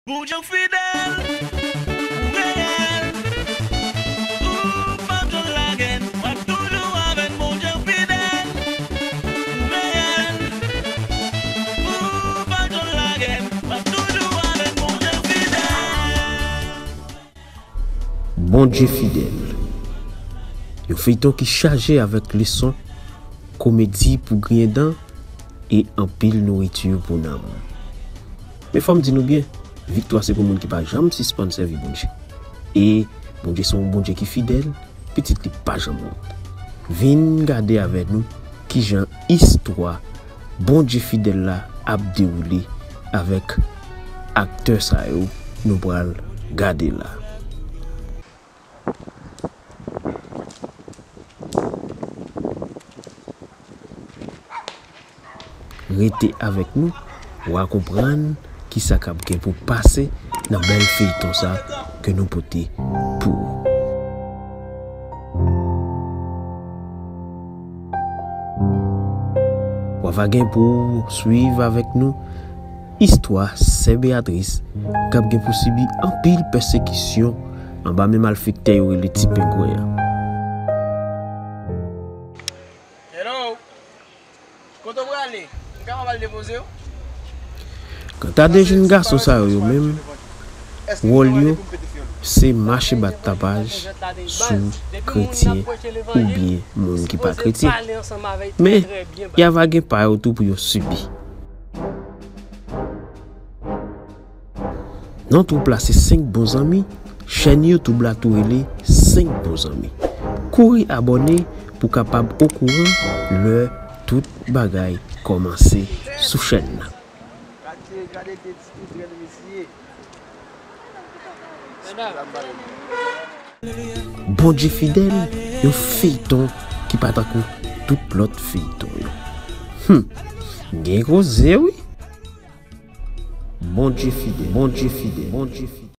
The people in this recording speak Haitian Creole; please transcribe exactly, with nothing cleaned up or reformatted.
Bondye w fidèl, ou reyèl, ou p ap janm lage n, w ap toujou avè n. Bondye w fidèl, ou reyèl, ou p ap janm lage n, w ap toujou avè n. Bondye w fidèl. Bondye fidèl. Yon feyton ki chaje avèk leson, komedi pou griyen dan e anpil nouriti pou nanm. Men fò m di nou byen, viktwa se pou moun ki pa janm sispann sèvi Bondye. E Bondye se yon Bondye ki fidèl, pitit li pa janm wont. Vin gade avè nou kijan istwa Bondye fidèl la ap dewoule avèk aktè sa yo nou pral gade la. Rete avèk nou, w a konprann kisa k ap gen pou pase nan bèl feyton sa ke nou pote pou ou. W a va gen pou w swiv avèk nou istwa sè Beatrice k ap gen pou sibi anpil pèsekisyon anba men malfektè yo rele Ti Pengwen an. Hello! Kote w prale? M kapab al depoze w? Kanta de jèn gason sa yo, yo menm, wòl yo se mache bat tapaj sou kretyen oubyen moun ki pa kretyen. Men, y a va gen pa yo tou pou yo sibi. Non twoup la se senk bon zanmi, chèn YouTube la tou rele senk bon zanmi. Kouri abòne pou kapab okouran lè tout bagay kòmanse sou chèn nan. Gade, gade de ti toujèn mesye. Bondye fidèl, yon feyton ki pa tankou tout lòt feyton yo. Hum, gen koze wi. Bondye fidèl, Bondye fidèl, Bondye fidèl.